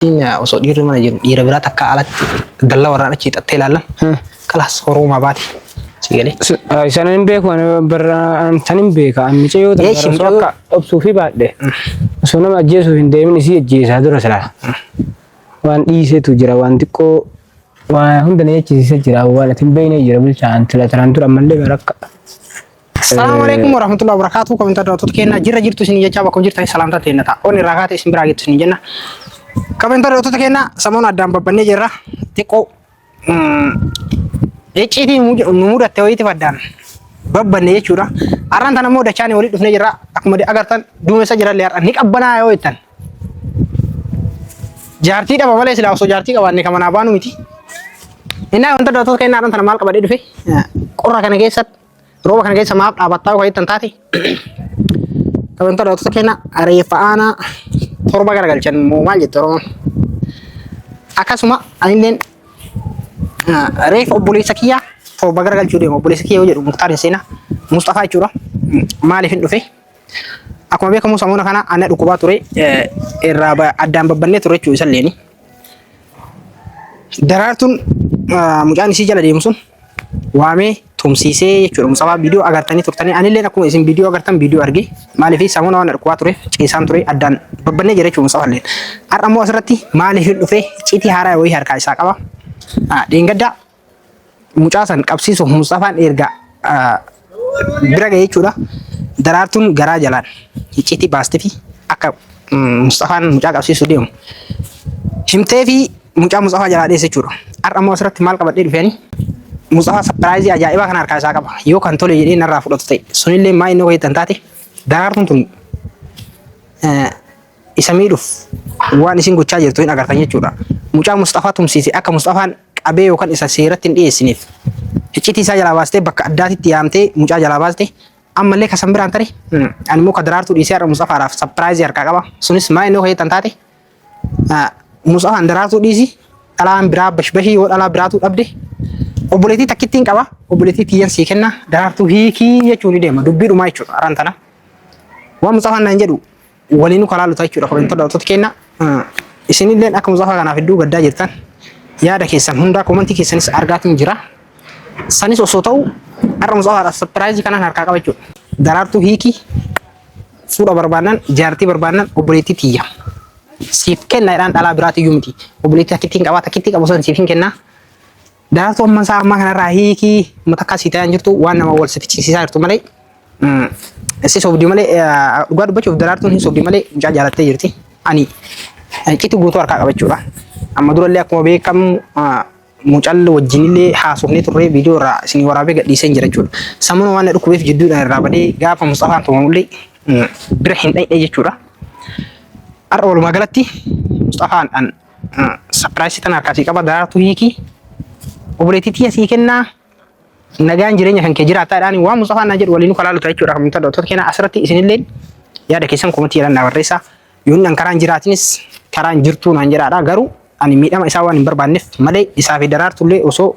Osoo dhiirri mana jiru dhiira biraa takka alatti dallaa warraan achi hixattee ilaallan kalaas horoomaa baate. Si galee. Isaan hin beeku ani barra san hin beeka ani mucayyoo tana Eeshi, bara osoo mucayyoo- akka obsuu fi baadhe osoo nama ajjeesuuf hin deemin isii ajjeesaa dura silaa waan dhiisetu jira waan xiqqoo waan hunda na jechisiisa jira waan ati hin beekne jira bulchaan sila tanaan dura ammallee bara akka Assalamu alaikum warahmatullahi wabarakatuh. Komentaa daawwattoota keenya jirra jirtu isin jechaa bakka jirtan salaamtaa ta'e ta'a. Onni irraa kaate isin biraa geettu isin jenna. Komentaa daawwattoota keenya samoon addaan babbannee jirra. Xiqqoo icciitii nu mudatte wayiitiif addaan babbanne jechuudha. Har'aan tana immoo dachaan walii dhufnee jirra. Akkuma agartan duumessa jirallee har'a ni qabbanaa yoo jettan. Jaartii dhaba malee silaa osoo jaartii qabaanne kan manaa baanu miti. Innaa wanta daawwattoota keenya har'aan tana maal qabadhee dhufe qorra kana keessatti rooba kana keessa maaf dhaabattaa yoo jettan taate kabajamtoota daawwattoota keenya reeffa aanaa torba garagalchan moo maal jette Oromoon. Akkasuma anilleen reeffa obboleessa kiyyaa torba garagalchuu deema obboleessa kiyya yoo jedhu Muktaar hin seenaa Mustafaa jechuudha. Maaliif hin dhufe? Akkuma beekamu samoona kana ana dhukkubaa ture irraa addaan babbannee ture jechuu isalleeni. Daraartuun mucaan isii jala deemu sun waamee tumsiisee jechuudha. Musafaa viidiyoo agartanii turtanii anillee akkuma isin viidiyoo agartan viidiyoo arge maaliif samoona waan dhukkubaa tureef ciisaan ture addaan babbannee jira jechuudha Musafaa illee. Har'a immoo asirratti maaliif hin dhufe citii haaraa wayii harkaa isaa qaba. Dheengaddaa mucaa san qabsiisuuf Mustafaan erga bira ga'e jechuudha. Daraartuun garaa jalaan icciitii baastee fi akka Mustafaan mucaa qabsiisuu deemu himtee fi mucaa Mustafaa jalaa dheesse jechuudha. Har'a immoo asirratti maal qabadhee dhufeeni Mustafaa sapiraayizii ajaa'ibaa kana harkaa isaa qaba. Yoo kan tole jedhee narraa fudhatu ta'e sunillee maa inni hojjetan taate daraartuun tun isa miidhuuf waan isin gochaa jirtu hin agartan jechuudha. Mucaa Musxafaa tumsiise akka Musxafaan qabee yookaan isa seeratti hin dhiyeessineef iccitii isaa jalaa baastee bakka addaatitti yaamtee mucaa jalaa baaste ammallee kasan biraan tare ani immoo ka daraartuu dhiisee har'a Musxafaadhaaf sapiraayizii harkaa qaba. Sunis maa inni hojjetan taate Musxafaan daraartuu dhiisi dhalaan biraa bashbashii yoo dhalaa biraatuu dhabde obboleettii takkittiin qaba obboleettii tiyyan sii kenna daraartuu hiikii jechuun ni deema dubbii dhumaa jechuudha har'aan tana. Waan Musxafaan naan jedhu waliinuu karaa lutaa jechuudha kabajamtoota daawwattoota keenya. Isinilleen akka Mustafaa kanaaf hedduu gaddaa jirtan yaada keessan hundaa komantii keessanis argaatiin jira. Sanis osoo ta'u har'a Mustafaadhaaf sapiraayizii kanaan harkaa qaba jechuudha. Daraartuu hiiki fuudha barbaannan jaartii barbaannan obboleettii tiyya. Siif kenna jedhaan dhalaa biraatiyyuu miti. Obboleettii takkittiin qabaa takkittii qabu san siif hin kennaa. Daraartuu amma isaa ammaa kanarraa hiikii uummata akka sii ta'an jirtu waan nama wal si fichisiisaa jirtu malee si sobdi malee dhugaa dubbachuuf daraartuun hin sobdi malee mucaa jaalattee jirti. Ani citu guutuu harkaa qabachuudha. Amma durallee akkuma beekamu mucalli wajjinillee haasofnee turree viidiyoo irraa isin waraabee gadhiisee jira jechuudha. Sammuun waan na dhukkubeef jidduudhaan irraa badee gaafa Mustafaan tumamullee bira hin dhayne jechuudha. Har'a walumaa galatti Mustafaan an sapiraayisii tana harkaa sii qaba daraartuu hiiki obboleettii tiyya sii kennaa nagaan jireenya kan kee jiraataa jedhaani waan Mustafaan naan jedhu waliin kalaalu ta'a jechuudha kan daawwattoota keenya asirratti isinillee yaada keessan komantii jedhan naa barreessaa yoon an karaan jiraatinis karaan jirtuu naan jedhaadha garuu ani miidhama isaa waan hin barbaanneef malee isaa fi daraartullee osoo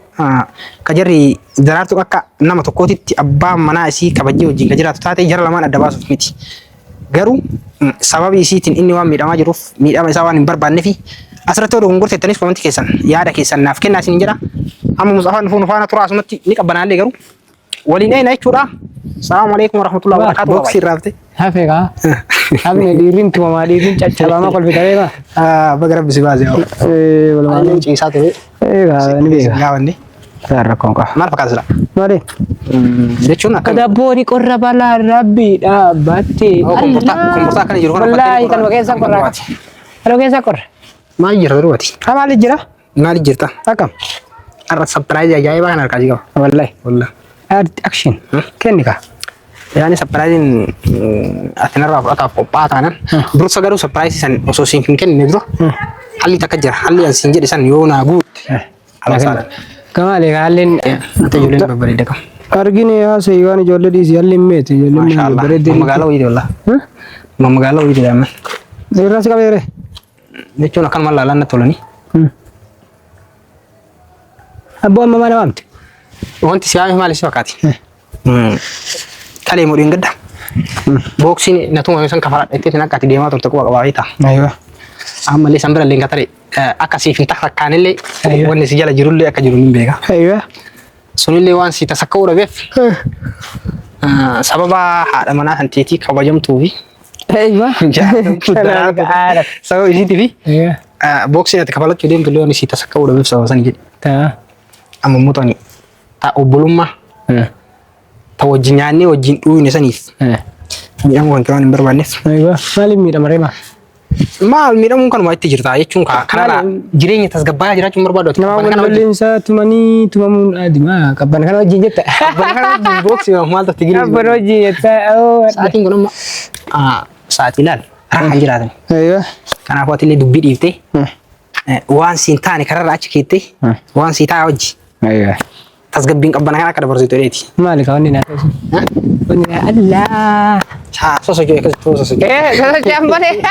ka jarri daraartuun akka nama tokkootitti abbaa manaa isii kabajjee wajjin ka jiraatu taate jara lamaan adda baasuuf miti. Garuu sababii isiitiin inni waan miidhamaa jiruuf miidhama isaa waan hin barbaannefi asirratti yoo dogongorteettanis komantii keessan yaada keessan naaf kennaa isin jedha. Amma Mustafaan dhufuu nu faana tura asumatti ni qabbanaallee garuu waliin eeyna jechuudha. Salaamu alaikum warahmatullahi wabarakatuh. Boksii irraa hafte. Hafe kaa. Hafne dhiirrin tumamaa dhiirrin caccabamaa kolfita beekaa. Baga rabbi si baase. Walumaa Ani ciisaa ture. Egaa ni beeka. Gaafanne. Isaan rakkoon qaba. Maal fakkaata sila? Maali? Jechuun akka Dabbooni qorra balaa rabbi dhaabbatte. Oh, komportaa akkana jiru kana Wallaahi kanuma keessa qorra. Kanuma keessa qorra. Maal jira duubati? Ha maali jira? Maal jirta? Akkam? Har'a sapiraayizii ajaa'ibaa kana harkaa si qaba. Wallaahi. Wallah. Action. Kenni kaa. Yaani sapiraayiziin ati narraa fudhataaf qophaa'aa taanan dursa garuu sapiraayizii san osoo siin hin kennine dura halli takka jira. Halli an siin jedhe san yoo naa guutte Alaasaadha. Kamaali haalleen Ati ijoolleen babbareedda qabu. Argine haasa'e waan ijoollee dhiisi haalli hin meeti ijoolleen Maasha Allah. bareeddee. Magaalaa wayiiti wallah. Magaalaa wayiiti daa'imman. Irraa si qabeere. Jechuun akkanuma laalaan natti tolanii. Abboo amma mana waamte. Wanti si waame maali si fakkaati? Kalee mudhiin gadda. Booksiin na tumame san kafaladha ittiin akka ati deemaa turte quba qabaa beektaa. Aywa. Ammallee san bira illee hin katare akka siif hin takkaanillee Ayyo. wanni si jala jirullee akka jiru hin beeka. Aywa. Sunillee waan si tasakka'uu dhabeef sababa haadha manaa kan teetii kabajamtuu fi Aywa. jaallatamtuu daraartuu sababa isiitii fi Aywa. booksiin ati kafalachuu deemtu illee waan si tasakka'uu dhabeef sababa sani jedhe. Taa. Amma immoo tani ta obbolummaa ta wajjin nyaannee wajjin dhuuyne saniif miidhamuu kan kee waan hin barbaanneef. Aywa. Maaliif miidhama reema? Maal miidhamuun kanuma itti jirta jechuun kaa kanarraa Maali? jireenya tasgabbaa'aa jiraachuu hin barbaadu. ati. Nama Qabbana kana wajjin wal lolliinsa tumanii tumamuun aadima. Qabbana kana wajjin jetta. qabbana kana wajjin booksii maal ta'u tigiri. Qabbana wajjin jetta. Sa'aatiin kun amma sa'aatii ilaal rakkoo hin jiraatan. Aywa. Kanaafuu ati illee dubbii dhiiftee waan siin taane kararraa achi keettee waan sii ta'a wajji Aywa. tasgabbiin qabbana kana akka dabarsitu jedheeti. Maali ka wanni naa ta'e sun? Wanni naa Allah. Haa sosochoo akkasitti sosochoo. Eh, sosocho'an malee.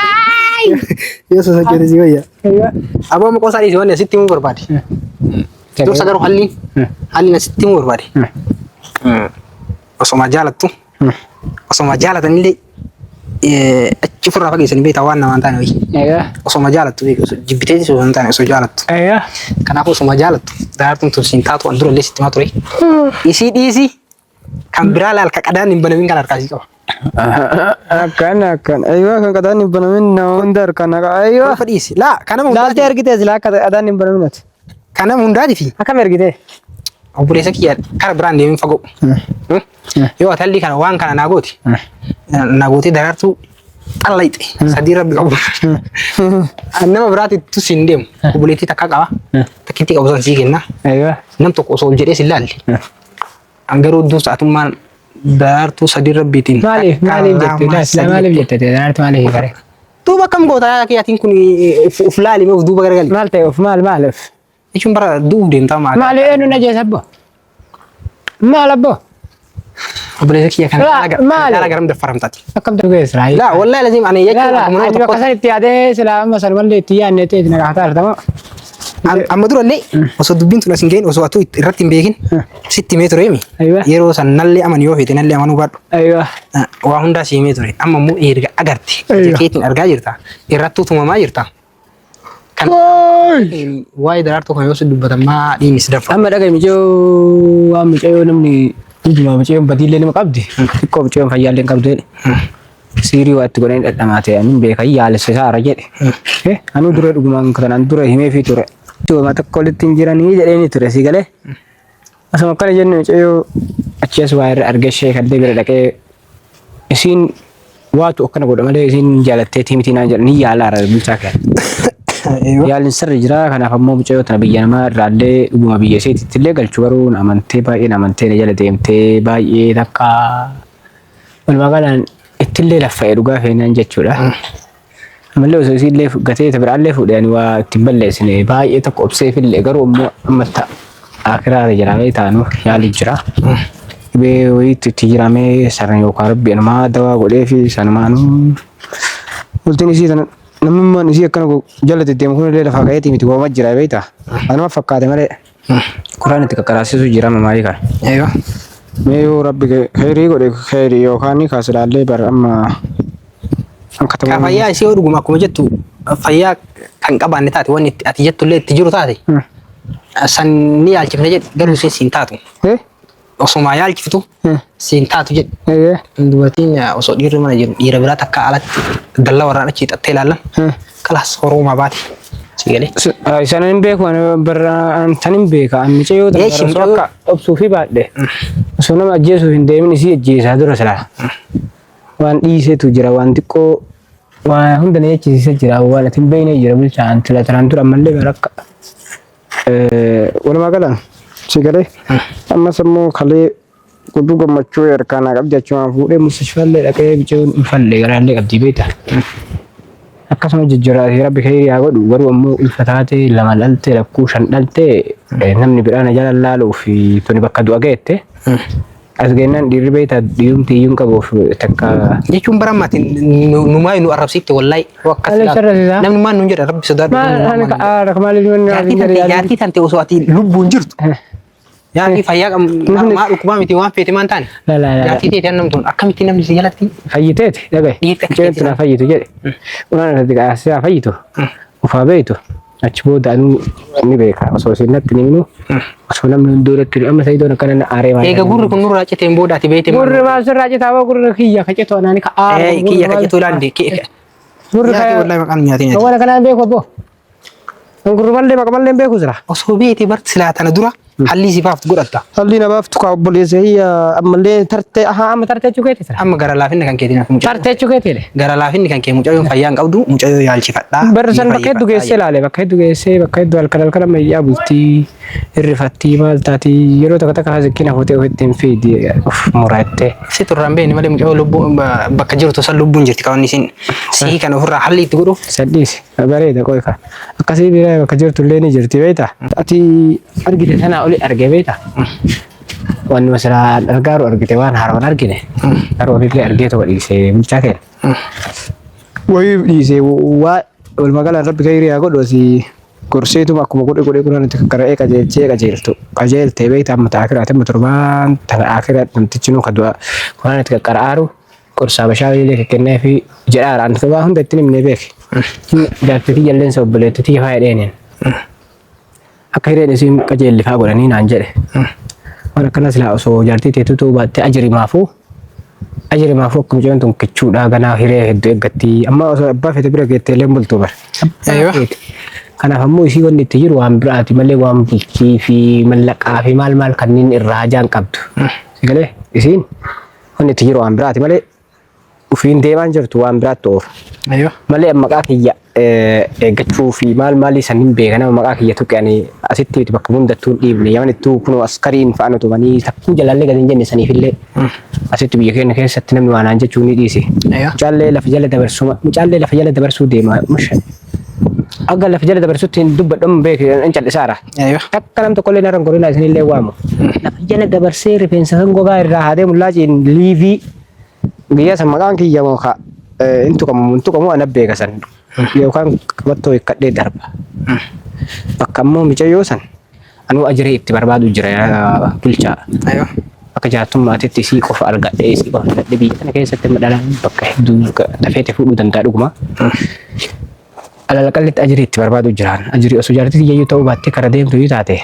Yoo sosochoote si wayya. Aywa. Aboo amma qoosaa dhiisi wanni asitti himuu barbaade. Dursa garuu halliin halliin asitti himuu barbaade. Osoma jaalattu osoma jaalatanillee achi ofirraa fageessanii beektaa waan namaan taane wayii. Aywa. Osoma jaalattu beeku jibbitee osoo hin taane osoo jaalattu. Aywa. Kanaafuu osoma jaalattu daraartuun tun siin taatu an durallee sitti himaa ture. Isii dhiisi kan biraa laal ka qadaan hin banamin kan harkaa sii qaba. Akkana akkana. Aywa kan qadaan hin banamin nama hunda harkaan naqa. Aywa. Kolfa dhiisi. Laa kan nama Laaltee hundaati. argitee silaa akka qadaan hin banamin ati. Kan nama hundaati fi Akkam ergitee? obboleessa kiyya kara biraan deemin fagoo. Yoo ati hallii kana waan kana naa gooti. Naa gootee daraartuu xallayxe sadii rabbi qabu. Nama biraatti tus hin deemu. Obboleettii takka qaba. Takkittii qabu san sii kenna. Aywa. Nam tokko osoo ol jedhee si laalle. An garuu dursa atummaan daraartuu sadii rabbiitiin. Maaliif maaliif jette? Silaa maaliif jette? Daraartuu maaliif bare? Duuba akkam goota yaa kiyyaatiin kun uf laali mee uf duuba garagali. Maal ta'e of maal maaliif? Jechuun bara du'uuf deemtaa maal? Maal eenyu na jeessa abbo? Maal abbo? Obboleessa kiyya kana Laa, maali? caalaa garam daffaramtaati. Akkam ta'e Israa'el? Laa wallahi lazim ani Laa jechuun laa akkuma nama ani bakka tokkotti san itti yaadee silaa amma sanumallee itti yaadne ta'e na gaafataa jirtama. Amma durallee osoo dubbiin tun as hin gahin osoo atuu irratti hin beekin sitti himee ture himi. Aywa. Yeroo san nallee amani yoo feete nallee amanuu baadhu. Aywa. Waa hundaa si himee ture. Amma immoo erga agarte Aywa. ija keetiin argaa jirta. Irrattuu tumamaa jirta. Kan waa'ee daraartuu kana yoo si dubbatan maa dhiigni si danfa. Amma dhagahi mucayyoo waan mucayyoo namni dhugumaa mucayyoon badiillee nama qabdi. Xiqqoo mucayyoon fayyaallee hin qabdu jedhe. Siirii waa itti godhanii dhadhamaate ani beeka yaalessa isaa irra jedhe. Anuu dura dhugumaan kanaan dura himeefii ture. Waan tokko walitti hin jiranii jedheeni ture si galee. Osuma akkana jennu mucayyoo achi as waa irra argee sheekallee bira dhaqee isiin waatu akkana godha malee isiin jaalatteetii miti naan jedhan hin yaalaara bulchaa kee. Yaalin sirri jira kanaaf ammoo mucayyoo tana biyya namaa irraallee dhuguma biyya isheetitti illee galchu garuu na amantee baay'ee na amantee na jala deemtee baay'ee takka walumaa galaan ittillee laffa'e dhugaa feenaan jechuudha. Ammallee osoo isiillee gatee ta biraallee fuudhe ani waa ittiin balleessine baay'ee tokko obseefillee garuu ammoo amma ta akiraarra jiraamee taanu yaalu jira. Dhibee wayiitti itti jiramee sana yookaan rabbi anumaa dawaa godhee fi sanumaanuu bultiin isii tana namummaan isii akkana jala deddeemu kun illee lafaa ka'eetii miti waama jira beektaa. Anuma fakkaate malee. Quraan itti qaqqaraasisu jira mamaayii kana. Eeyyoo. Mee yoo rabbi kheyrii godhe kheyrii yookaan kaasilaallee bara amma Ka fayyaa isii yoo dhuguma akkuma jettu fayyaa kan qabaanne taate wanni itti- ati jettu illee itti jiru taate san ni yaalchifna jedhe garuu isheen siin taatu. Osuma yaalchiftu siin taatu jedhe. Dubartiin osoo dhiirri mana jiru dhiira biraa takka alatti dallaa warraan achi hixattee ilaallan kalaas horoomaa baate. Si galee. Isaan hin beeku ani barra tan hin beeka ani mucayyoo tana Eeshi, bara osoo mucayyoo- akka obsuu fi baadhe osoo nama ajjeesuuf hin deemin isii ajjeesaa dura silaa waan dhiisetu jira waan xiqqoo waan hunda na jechisiisa jira waan ati hin beekne jira bulchaan tila tanaan dura ammallee bara akka walumaa galaan si galee ammas immoo kalee Gudduu gammachuu harkaa naa qabdi achumaan fuudhee mustashfaallee dhaqee mucayyoon ulfallee garaallee qabdi beekta. Akkasuma jijjiiraatee rabbi kheyrii haa godhu garuu ammoo ulfa taatee lama dhaltee lakkuu shan dhaltee namni biraa na jala laaluu fi tuni bakka du'a geette. As geennaan dhiirri beekta dhiirumti iyyuu hin qabuuf takka. Jechuun bara ammaati numaa nu arrabsiifte wallahi yoo akkas Maaliif ilaalu. arrabsiisa? Namni maal nuun jedha rabbi sodaadhu. Maal ani ka maaliif namni Jaartii tante jaartii tante osoo ati lubbuun jirtu Jaartii fayyaa Namni- maa dhukkubaa miti waan feete maan taane. La la la. Jaartii teeti annamtuun akkamitti namni si jalatti Fayyiteeti dhagaye. Dhiirri akka Mucayyoon tun haa fayyitu jedhe. Quraan irratti qaasee haa fayyitu. Ufaa beektu achi booda anuu ni beeka osoo isin natti hin himinu osoo namni hunduu natti hin amma Sa'idoon akkana na aaree maal. Eega gurri kun nurraa citeen booda ati beekte Gurri maal sirraa citaa moo gurri kiyya ka citu anaani ka aaru. Eh, kiyya ka citu ilaandi. Gurri Yaati ka wallahi maqaan nyaatiin ati. waan akkanaa hin beeku abbo. Gurri mallee maqa mallee hin beeku jira. Osoo beekte bar silaa tana dura hallii si baaftu godhatta. Hallii na baaftu kaa obboleessa kiyya ammallee tartee ahaa amma tartee jechuu keeti sira. Amma gara laafinni kan keetiin hafu mucayyoo. Tartee jechuu keeti jedhe. Gara laafinni kan kee mucayyoon fayyaa hin qabdu mucayyoo yaalchifadhaa. Barri san bakka hedduu geessee ilaale bakka hedduu geessee bakka hedduu halkan halkan ammayyaa bultii hirrifattii maal taatii yeroo tokko takka zikkina fuutee ofitti hin fiidi of murattee. Si turraan beekni malee mucayyoo lubbuu bakka jirtu san lubbuun jirti kan inni isin sii kana ofirraa halli itti godhu. Sadhiisi bareeda qoy ka akkasii bira bakka jirtu illee ni jirti beekta. Ati argite sanaa oli arge beekta. Wanni masilaa argaaru argite waan haaraan argine. Garuu ofillee argee tokko dhiisee bulchaa kenna. Wayii dhiisee waa walumaa galaan rabbi khayrii haa godhu asii gorseetuma akkuma godhe godhe quraan itti qara'ee qajeelchee qajeeltu qajeeltee beekta amma ta'a akiraati amma torbaan tana akiraa namtichi nu ka du'a quraan itti qaqqara'aaru Qorsaa bashaa illee kekkenneefi jedhaara. Ani sobaa hunda ittiin himnee beeke. Jaartii tiyya illee obboleettii tiyya faa jedheenin. Akka hireen isiin qajeellifaa godhanii naan jedhe. Waan akkana silaa osoo jaartii teetu ta'uu baattee ajirimaafuu ajirimaafuu akkuma jedhan tun kichuudha ganaa hiree hedduu eeggatti. Amma osoo abbaa feete bira geettee illee bultuu bara. Eeyyoo. Kanaaf ammoo isii wanni itti jiru waan biraati malee waan bultii fi mallaqaa fi maal maal kanneen irraa hajaan qabdu. Sigalee isiin Wanni itti jiru waan biraati malee ufiin deemaan jirtu waan biraatti oofa. Ayyoo. Malee maqaa kiyya eeggachuu fi maal maalii san hin beeka nama maqaa kiyya tuqe ani asitti miti bakka hundattuu hin dhiibne yamanittuu kunoo askariin fa'aa nu tumanii takkuu jalaallee gadi hin jenne saniifillee asitti biyya keenya keessatti namni waan naan jechuu ni dhiise. Ayyoo. Mucaallee lafa jala dabarsuma mucaallee lafa jala dabarsuu deema musha. Akka lafa jala dabarsutti hin dubbadhu amma beeki hin callisaara. Aywa. Takka nam tokkollee narra hin gorinaa isinillee waamu. Lafa jala dabarsee rifeensa kan gogaa irraa haadee mullaaciin liivii guyyaa san maqaan kiyya moo ka hin tuqamu hin tuqamu ana beeka san yookaan qabattoo hiikkadhee darba. Bakka ammoo micayyoo san anuu ajiree itti barbaadu jira yaa bulchaa. Aywa. Akka jaartummaatitti isii qofa argadhee isii qofa filadhee biyya kana keessatti amma dhalaan bakka hedduu dafeete fuudhuu danda'a dhuguma. Alalaqallitti ajirii itti barbaadu jiraan. Ajirii osoo jaartii tiyyayyuu ta'uu baattee kara deemtu yoo taate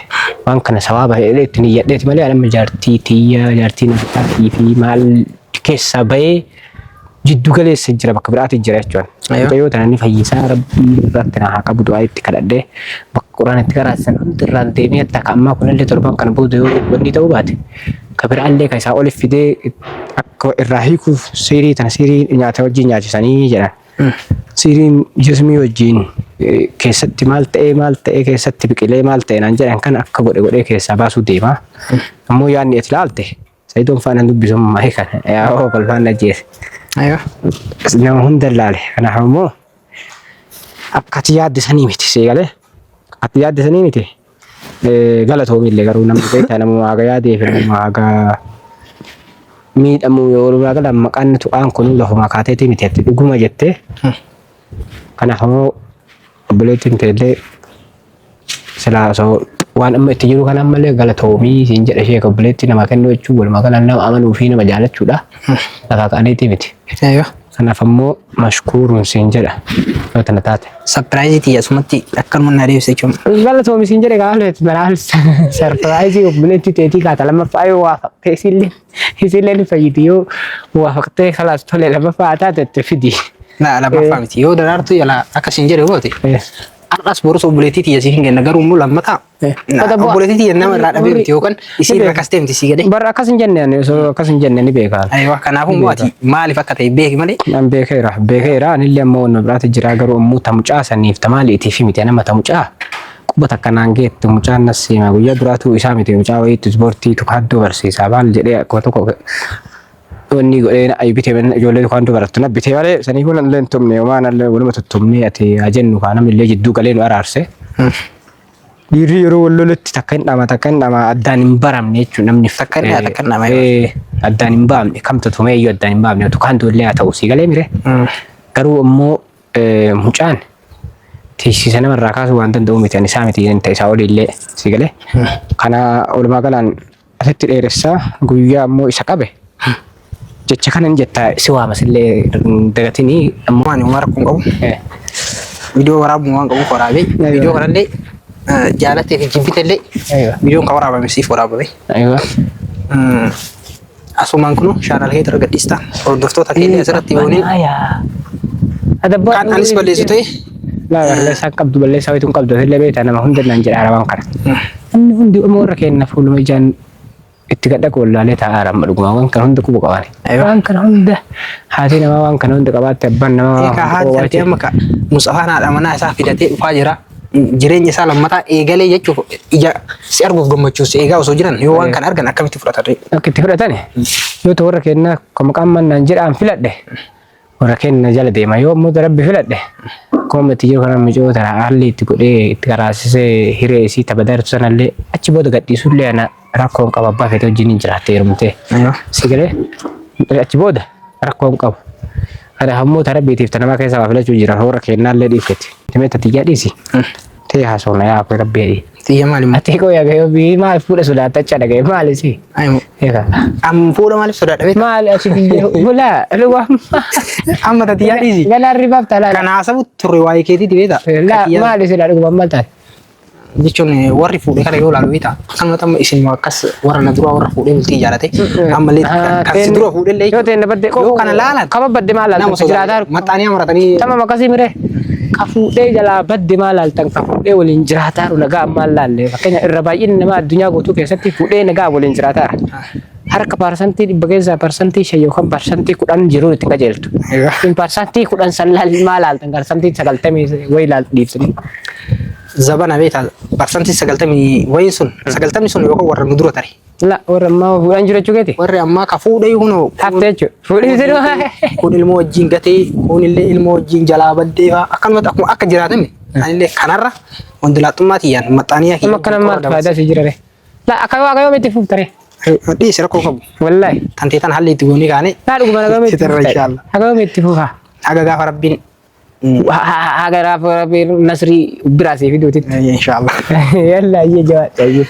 waan kana sawaaba jedhee itti niyyadheeti malee ani amma jaartii tiyya jaartii nafxaatii fi maal keessaa bahee jiddu galeessa jira bakka biraati jira jechuun. Aywa. Mucayyoo tana ni fayyisaa rabbii irratti na haa qabu du'aa itti kadhadhee bakka quraan itti qaraasisan hundi irraan deemee hatta ka ammaa kunillee torban kana booda yoo wanni ta'uu baate ka biraallee ka isaa oliif fidee akka irraa hiikuuf siirii tana siirii nyaata wajjin nyaachisanii jedhan. Siiriin jismii wajjin keessatti maal ta'ee maal ta'ee keessatti biqilee maal ta'e naan jedhan kan akka godhe godhee keessaa baasuu deema. Ammoo yaadni itti ilaalte Sayidoon faana dubbisu ammaa kana yaa kolfaan ajjeese. Aywa. Nama hunda ilaale. Kanaaf ammoo akka ati yaadde sanii miti seegalee ati yaadde sanii miti galatoomillee garuu namni beektaa namuma haga yaadee fi namuma haga miidhamuu yoo walumaa gala maqaan tuqaan kun lafuma kaateetii miti ati dhuguma jettee kanaaf ammoo obboleettiin teellee silaa osoo waan amma itti jiru kanaan malee galatoomii siin jedha ishee obboleettii namaa kennuu jechuun walumaa gala nama amanuu fi nama jaalachuudha lafaa ka'aniitii miti. Aywa. Kanaaf ammoo mashkuuruun siin jedha yoo tana taate. Sapiraayizii tiyya asumatti akkanuma naa deebise jechuun. Galatoomi siin jedhe gaafa manaal sarpiraayizii obboleettii teetii kaata lammaffaa yoo waafaqtee isiillee isiillee ni fayyiti yoo waafaqtee kalaas tole lammaffaa taate itti fidi. Laa lammaffaa miti yoo daraartuu yala akka siin jedhe goote. Har'as borus obboleettii tiyya siif hin kenna garuu immoo lammataa Obboleettii tiyya nama irraa dhabee miti yookaan isii irraa kastee miti sii galee. Bar akkas hin jenne ani osoo akkas hin jenne ni beeka. Aywa kanaafuu immoo ati maaliif akka ta'e beeki malee. An beekeera beekeera anillee ammoo wanna biraati jira garuu ammoo ta mucaa saniif ta maaliitiif miti nama ta mucaa quba takka naan geettu mucaan nas seema guyyaa duraatuu isaa miti mucaa wayiitu ispoortii tukaddoo barsiisaa maal jedhee akkuma tokko wanni godhee na bitee ijoollee tukaandoo barattu na bitee malee saniifuu nallee hin tumne homaa nallee waluma tuttumnee ati haa jennu kaa namni illee jidduu galee nu araarse. Dhiirri yeroo wal loletti takka hin dhama takka hin dhama addaan hin baramne jechuun namni Takka hin dha'a, takka hin dhama. Addaan hin baamne kamtu tumee iyyuu addaan hin baamne tukaan illee haa ta'u sii galee mire. Garuu immoo mucaan teessisa namarraa kaasuu waan danda'u miti ani isaa miti inni ta'e isaa olii illee sii galee. Kana walumaa galaan asitti dheeressaa guyyaa immoo isa qabe jecha kana hin jetta si waama sillee hin dagatinii ammoo Waan uumaa rakkoon qabu. Viidiyoo waraabuu waan qabuuf waraabee viidiyoo kanallee jaalattee fi jibbitellee viidiyoon kan waraabame siif waraabame. Asumaan kunu chaanal kee irra gadhiista. Hordoftoota keenya asirratti yooniin kan anis balleessu ta'e. Laa balleessaa qabdu balleessaa wayitu hin qabdu illee beektaa nama hunda naan jedha waan kana. Namni hundi immoo warra keenya fuuluma ijaan itti gad dhaqu wallaalee taa'aa amma dhuguma waan kana hunda quba qaban. Waan kana hunda haati namaa waan kana hunda qabaatte abbaan namaa waan Egaa hunda haati quba tantee amma ka Mustafaan haadha manaa isaa fidatee dhufaa jira. Jireenya isaa lammataa eegalee jechuuf ija si arguuf gammachuun si eegaa osoo jiran yoo waan kana argan akkamitti fudhatan ree? Akka itti fudhatan yoo ta'u warra keenyaa kan maqaan mannaan jedhaan filadhe warra keenya jala deema yoo immoo rabbi filadhe akkuma itti jiru kana micoo tana haalli itti godhee itti karaasisee hiree isii tabadartu sanallee achi booda gadhiisullee ana rakkoo hin qabu abbaa feete wajjin hin jiraatte heerumtee. Si galee achi booda rakkoo hin qabu. Kana ammoo ta rabbiitiif ta namaa keessaa waa filachuu jira warra keennaallee dhiiftetti. Timee ta tiyyaa dhiisi. Tee haasofna yaa abbaa rabbi jedhi. Tiyya maali immoo? Ati koo yaa gahee maal fuudha sodaata acha dhagaye maali si? Ayi Egaa. Am fuudha maaliif sodaadha beektaa? Maali ati biyya bulaa luba. Amma ta tiyyaa dhiisi. Ganaa ribaaf talaa. Kan haasawu turre waa'ee keetiiti beektaa? Laa maali sila dhuguma maal taate? Jechuun warri fuudhe kana yoo ilaalu beektaa? Akkanumatti amma isin akkas warra na duraa warra fuudhee bultii ijaarate ammallee kan si dura fuudhe illee Yoo ta'e na badde yoo kana laalan kama badde maal nama laaltan jiraataa sodaata maxxaanii amaratanii Tamam akkasii miree. Ka fuudhee jalaa badde maal laaltan ka fuudhee waliin jiraataaru nagaa maal laalle fakkeenya irra baay'inni nama addunyaa guutuu keessatti fuudhee nagaa waliin jiraataara. Harka 100% keessaa 5% yookaan 10% jiruun itti qajeeltu. Isin 10% san maal laaltan 90% wayi laaltu dhiiftanii. Zabana beektaa 90% wayiin sun 90 sun yookaan warra nu dura tare. La warra ammaa fuudhaan jiru jechuu keeti. Warri ammaa ka fuudhee kunoo Hafte jechuudha. Fuudhii isin kun ilmoo wajjin gatee kun illee ilmoo wajjin jalaa baddee fa'aa akkanumatti akkuma akka jiraatame anillee kanarra wandilaaxummaa tiyyaan maxxaanii Amma akkana maaltu faayidaa si jira ree? La akka waaqa yoom itti fuftare? Dhiisi rakkoo qabu. Wallahi. Tantee tan halli itti goonee kaane. Laa dhuguma haga yoom itti Sitarra fuftare? inshallah. Haga yoom itti fufa? Haga gaafa rabbiin. Haga gaafa rabbiin nasrii biraa sii fiduutitti. Inshallah. Yalla ayyee jawaadha ayyee.